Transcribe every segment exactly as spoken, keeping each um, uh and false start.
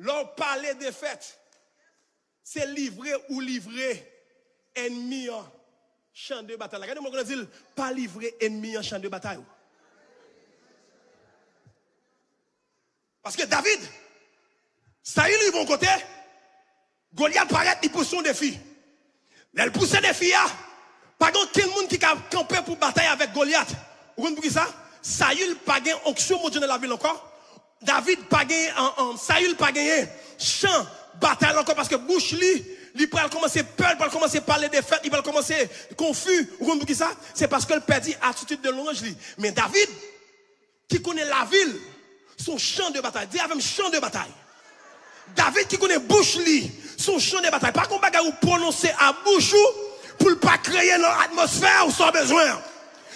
Lè w pale defèt, se livre ou livre ènmi an chan de batay la. Gade moun kote di l, pa livre ènmi an chan de batay ou. Paske David, Sayil rive yon kote, Golyat parèt, li pouse yon defi. Lè l pouse defi a, pa gen okenn moun ki ka kanpe pou batay avèk Golyat. Ou konn poukisa? Sayil pa gen onksyon Bondye nan lavi l ankò. David pa gen, an, an, Sayil pa genyen chan batay la ankò paske bouch li, li pral kòmanse pè, li pral kòmanse pale defèt, li pral kòmanse konfi. Ou konn poukisa? Se paske l pèdi atitid de lwanj li. Men David, ki konnen lavi l se yon chan de batay. Di avè m, chan de batay. David ki konnen bouch li se yon chan de batay. Pa gen yon bagay ou pwononse a bouch ou pou l pa kreye nan atmosfè ou sa w bezwen an.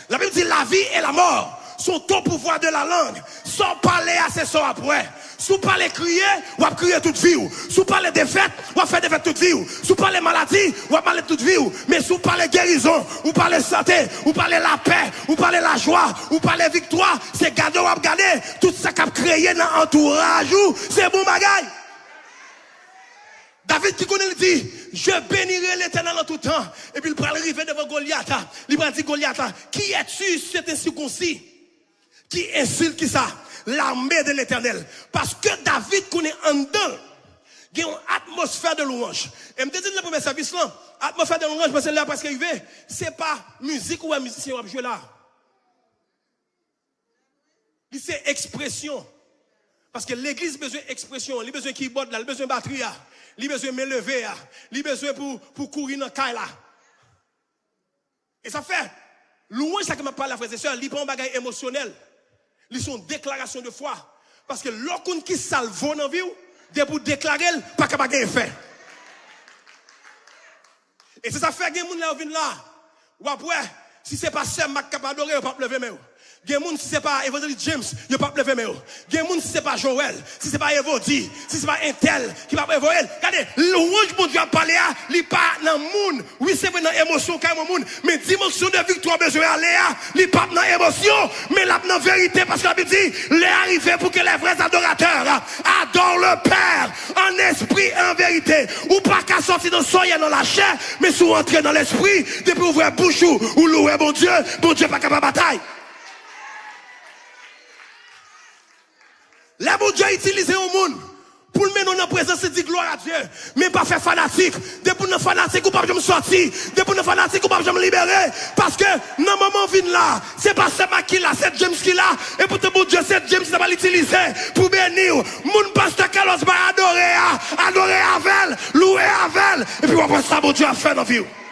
Labib di, la vie et la mort sont au pouvoir de la langue. Sa w pale a, se sa w ap wè. Si w pale kriye, w ap kriye tout vi w. Si w pale defèt, w ap fè defèt tout vi w. Si w pale maladi, w ap malad tout vi w. Men si w pale gerizon, ou pale sante, ou pale lapè, ou pale lajwa, ou pale viktwa, se gade w ap gade, tout sa k ap kreye nan antouraj ou, se bon bagay. David ki konnen li di, je bénirai l'Éternel en tout temps. Epi l pral rive devan Golyat la. Li pral di Golyat la, qui es-tu, cet incirconcis? Ki ensilt ki sa? L'armée de l'Éternel. Paske David konnen anndan l gen yon atmosfè de lwanj. E m te di l nan premye sèvis lan, atmosfè de lwanj, mwen se lè a prèske rive, se pa mizik ou wè mizisyen yo ap jwe la. Li se ekspresyon. Paske legliz bezwen ekspresyon, li bezwen kibòd la, li bezwen batri a, li bezwen men leve a, li bezwen pou, pou kouri nan kay la. E sa fè, lwanj sa ke m ap pale a, frè e sè, li pa yon bagay emosyonèl. Li se yon deklarasyon de fwa. Paske lè w konn ki sa l vo nan vi w, depi w deklare l, pa ka pa gen efè. E se sa fè gen moun lè yo vin la, w ap wè, si se pa sè Mak k ap adore, yo p ap leve men yo. Gen moun, si se pa Evanjelis James, yo p ap leve men yo. Gen moun, si se pa Joel, si se pa Evodi, si se pa entèl ki p ap leve l. Gade, lwanj Bondye ap pale a, li pa nan moun. Wi, se vre nan emosyon kay yon moun, men dimansyon de viktwa w bezwen ale a, li p ap nan emosyon, men l ap nan verite, paske Labib di, l'heure est arrivée pour que les vrais adorateurs adorent le Père en esprit et en vérité. Ou pa ka sòti nan sa w ye nan lachè, men si w antre nan lespri, depi w ouvè bouch ou, ou louwe Bondye, Bondye pa ka pa batay. Lè Bondye itilize yon moun pou l mennen w nan prezans li, di glwa a Dye. Men pa fè fanatik. Depi w nan fanatik, ou p ap janm sòti. Depi w nan fanatik, ou p ap janm libere. Paske nan moman w vin la, se pa sè Mak ki la, se James ki la. E poutan Bondye, se James li ta pral itilize pou beni w. Moun pastè Carlos bay adore a, adore avè l, louwe avè l. Epi w ap wè sa Bondye ap fè nan vi w.